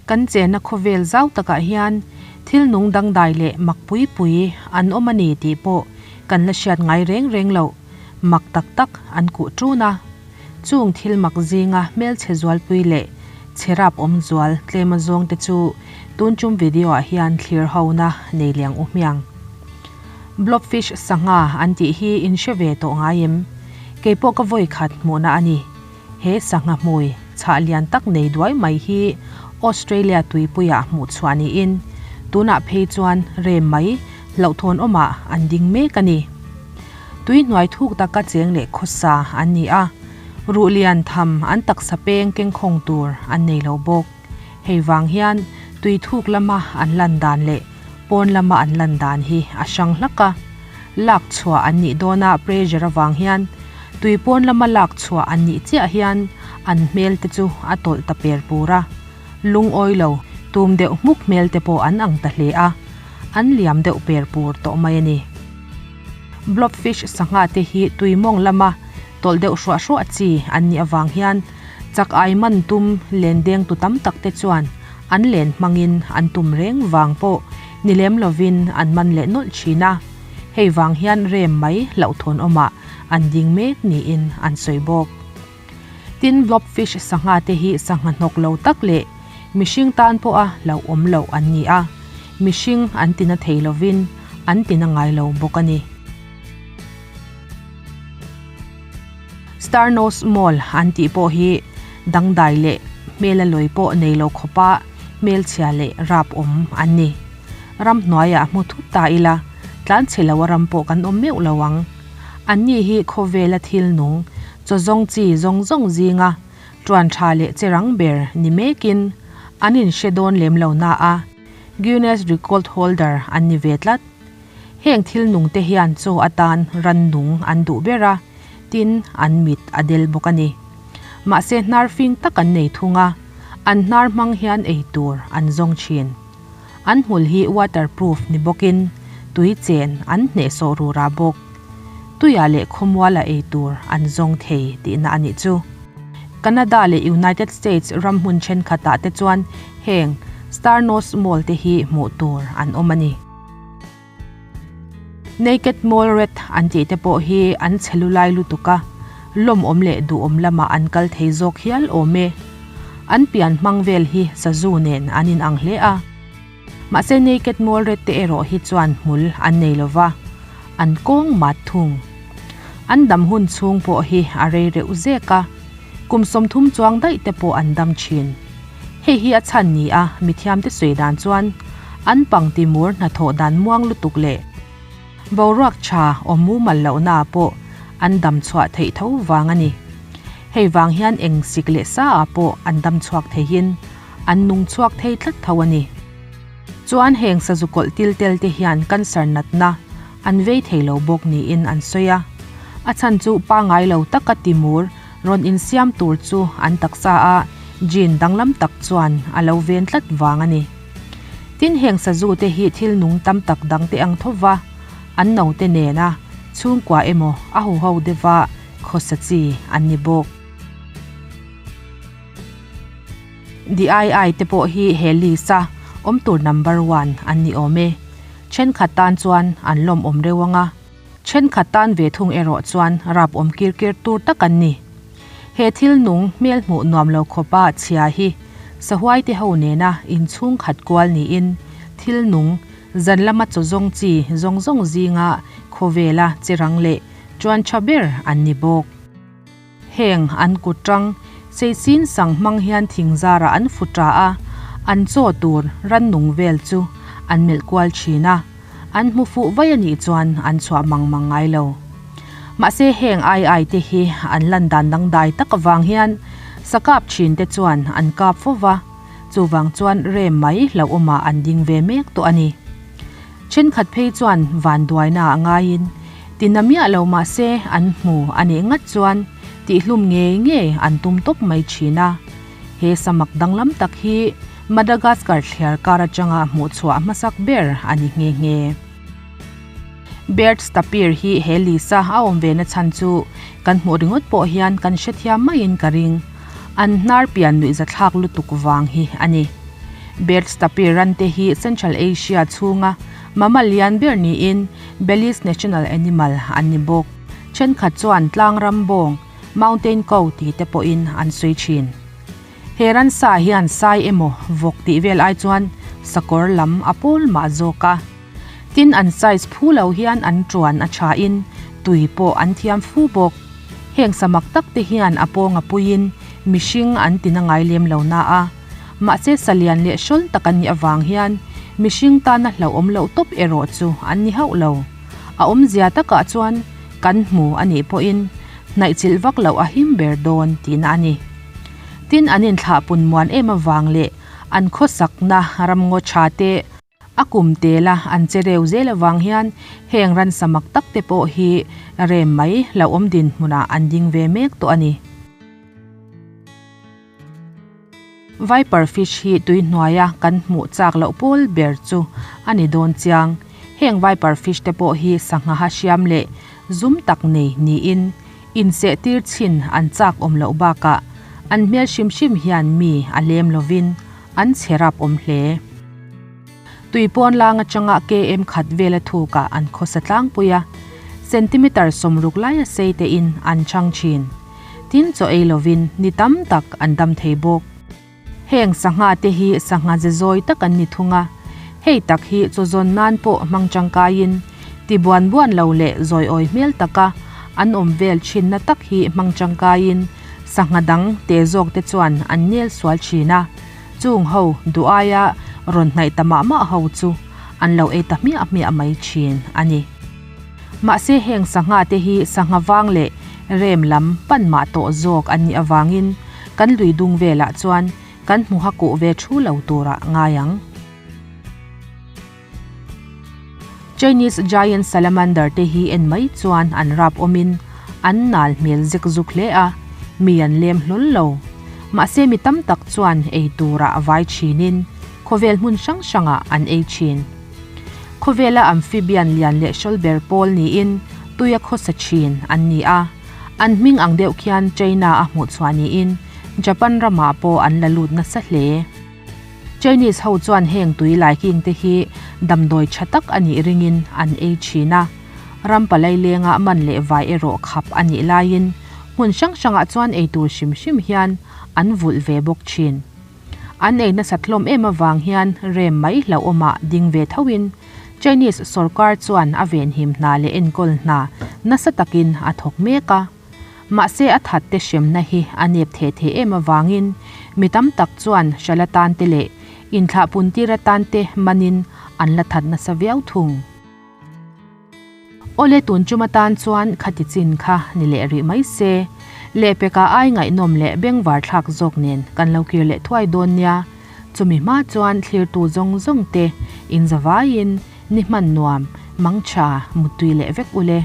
Kan chenna khawvel zau takah hian thil nung dangdai leh mak pui pui an awm a ni tih pawh kan la hriat ngai reng reng loh mak tak tak an kuh ṭun a. Chung thil mak zinga hmelchhe zualpui leh chhe rap awm zual tlem azawng te chu tun tum video ah hian thlir hona nei liang u hmiang. Blobfish sangha an tih hi in hre ve tawh ngai em? Keipawh ka vawi khat hmuhna a ni. He sangha hmui chhah lian tak nei duai mai hi Australia tuipuiah hmuh chhuah niin tunah phei chuan rem mai hlauhthawn awmah an ding mek a ni. Tui hnuai thuk taka cheng leh khawsa an ni a, ruh lian tham an taksa peng kengkhawng tur an nei lo bawk. Hei vang hian tui thuk lama an lan dan leh pawn lama an lan dan hi a hrang hlak a. Lak chhuah an nih dawna pressure avang hian tui pawn lama lak chhuah an nih chiah hian an hmel te chu a tawlh ta per pur a. Lungawi lo tum deuh hmuk hmel te pawh an ang ta hle a, an liam deuh per pur tawh mai a ni. Blobfish sangha te hi tui mawng lama tawlh deuh hruah hruah chi an nih avang hian chak ai man tum len deng tu tam tak te chuan an len hmangin an tum reng vang pawh ni lem lovin an man leh nawlh thin a, hei vang hian rem mai hlauhthawn awmah an ding mek niin an sawi bawk. Tin, blobfish sangha te hi sangha hnawk lo tak leh mihring tan pawha hlauhawm loh an ni a, mihring an tina thei lovin an tina ngai lo bawk a ni. Star Nose Mall an tih pawh hi dangdai leh hmela lawi pawh nei lo khawpa hmelchhia leh rap awm an ni. Ramhnuaiah hmu thut ta ila, tlanchhe lo a ram pawh kan awm meuh lo ang. Anni hi khawvela thil nung, chaw zawng chi zawng zawng zinga tuan tha leh che rang ber ni mekin an inhre dawn lem lo na a, Guinness Record holder an ni ve tlat. Heng thil nung te hian chaw atan rannung an duh ber a, tin an mit a del bawk a ni. Mahse hnar fing tak an nei thung a, an hnar hmang hian ei tur an zawng thin. An hmul hi waterproof ni bawkin tui chen an hnehsawh rura bawk. Tuiah leh khawmualah ei tur an zawng thei tihna a nih chu. Canada leh United States ram hmun thenkhatah te chuan heng Star Nose Mole te hi hmuh tur an awm a ni. Naked Mole Rat an tih te pawh hi an chhe lulai lutuk a, lawmawm leh duhawm lamah an kal thei zawk hial awm e. An pian hmang vel hi sazu nen an inang hle a. Mahse Naked Mole Rat te erawh hi chuan hmul an nei lo va, an kawng mat thung. An dam hun chhung pawh hi a rei reuh zek a, kum 30 chuang daih te pawh an dam thin. Hei hi a chhan ni a, mithiamte sawi dan chuan an pang timur hnathawh dan muang lutuk leh boruak tha awm mumal lohna ah pawh an dam chhuah theih tho vang a ni. Hei vang hian eng sik leh sa ah pawh an dam chhuak theihin an nung chhuak thei tlat tho a ni. Chuan heng sazu kawlh til tel te hian cancer natna an vei thei lo bawk niin an sawi a. A chhan chu pangai lo taka timur rawn insiam tur chu an taksa a gene danglam tak chuan a lo ven tlat vang a ni. Tin, heng sazu te hi thil nung tam tak dang te ang tho va, an naute nena chhungkua emaw a huho deuha khawsa chi an ni bawk. DII te pawh hi he list a awm tur number one an ni awm e. Thenkhat tan chuan an lawmawm reuh ang a. Thenkhat tan ve thung erawh chuan rap awm kir kir tur tak an ni. He thil nung hmel hmuh nuam lo khawpa chhia hi sahuai te ho nena inchhung khat kual niin thil nung zan lama chaw zawng chi zawng zawng zinga khawvela che rang leh chuan tha ber an ni bawk. Heng an kut tang seisin sang hmang hian thing zarah an fu ta a, an chaw tur rannung vel chu an melh kual thin a, an hmu fuh vai a nih chuan an chhuah mang mang ngai lo. Mahse heng ai ai te hi an lan dan dangdai tak avang hian sakap thin te chuan an kap fo va, chuvang chuan rem mai hlauhawmah an ding ve mek tawh a ni. Thenkhat phei chuan vanduaina a ngaiin tina miah lo mahse an hmu a nih ngat chuan tihhlum ngei ngei an tum tawp mai thin a. He samak danglam tak hi Madagascar thliar kar atanga hmuh chhuah hmasak ber a ni nghe nghe. Baird's tapir hi he lisa a awm ve na chhan chu kan hmuh ringawt pawh hian kan hrethiam maiin ka ring. An hnar pian nuihzathlak lutuk vang hi a ni. Baird's tapir ran te hi Central Asia chhunga mammal lian ber niin Belize national animal an ni bawk. Thenkhat chuan tlangram bawng, mountain cow ti te pawhin an sawi thin. He ransa hian sai emaw vawk tih vel ai chuan sakawr lam a pawl mah zawk a. Tin an size phu lo hian an tuan a tha in tui pawh an thiam fu bawk. Heng samak tak te hian a pawng a puiin mihring an tina ngai lem lo na a. Mahse salian leh hrawl tak an nih avang hian mihring tana hlauhawm loh tawp erawh chu an ni hauh lo. A awmzia takah chuan kan hmu a nih pawhin hnaihchilh vak loh a him ber dawn tihna a ni. Tin an inthlah pun muan em avang leh an khawsakna ramngaw tha te a kum tela an che reu zel avang hian heng ransa mak tak te pawh hi rem mai hlauhawm dinhmunah an ding ve mek tawh a ni. Viper fish hi tui hnuaia kan hmuh chak loh pawl ber chu a ni dawn chiang. Heng viper fish te pawh hi sangha ha hriam leh zum tak nei niin inseh tir chhin an chak awm loh bakah an hmel hrim hrim hian mi a lem lovin an chhe rap awm hle. Tui pawn lang atanga km khat vela thukah an khawsa tlangpui a, centimeter 60 laia sei te in an chang thin. Tin chaw ei lovin ni tam tak an dam thei bawk. Heng sangha te hi sangha ze zawi tak an ni thung a, hei tak hi chaw zawn nan pawh hmang tangkaiin ti buan buan lo leh zawi awi hmel taka an awm vel thinna tak hi hmang tangkaiin sangha dang te zawk te chuan an nel sual thin a, chung ho duh aia rawn hnaih ta mah mah ho chu an lo ei ta hmiah hmiah mai thin a ni. Mahse heng sangha te hi sangha vang leh rem lam pan mah tawh zawk an nih avangin kan lui dung velah chuan kan hmu ha kuh ve thu lo turah ngai ang. Chinese giant salamander te hi en mai chuan an rap awmin an nal hmel zek zuk hle a, mi an lem hlawl lo. Mahse mi tam tak chuan ei turah vai thinin khawvel hmun hrang hrangah an ei thin. Khawvela amphibian lian leh hrawl ber pawl niin tuia khawsa thin an ni a, an hming ang deuh khian China a hmuh chhuah niin Japan ramah pawh an la lut nasa hle. Chinese ho chuan heng tui lai king te hi damdawi tha tak a nih ringin an ei thin a, ram palai lenga man leh vai erawh khap a nih laiin hmun hrang hrangah chuan ei tur hrim hrim hian an vulh ve bawk thin. An ei nasat hlawm em avang hian rem mai hlauhawmah ding ve thoin Chinese sorkar chuan a venhim hna leh enkawl hna nasa takin a thawk mek a. Mahse a that te hremna hi a nep theh theh em avangin mi tam tak chuan hrala tan te leh inthlah pun tir atan te manin an la that nasa viau thung. Awle tun chuma tan chuan khati chin kha ni leh rih mai se. Lehpeka ai ngaihnawm leh bengvar thlak zawk nen kan lo kir leh thuai dawn nia. Chumi hma chuan thlirtu zawng zawng te inzavaiin ni hman nuam, mangtha, muttui leh vek ule.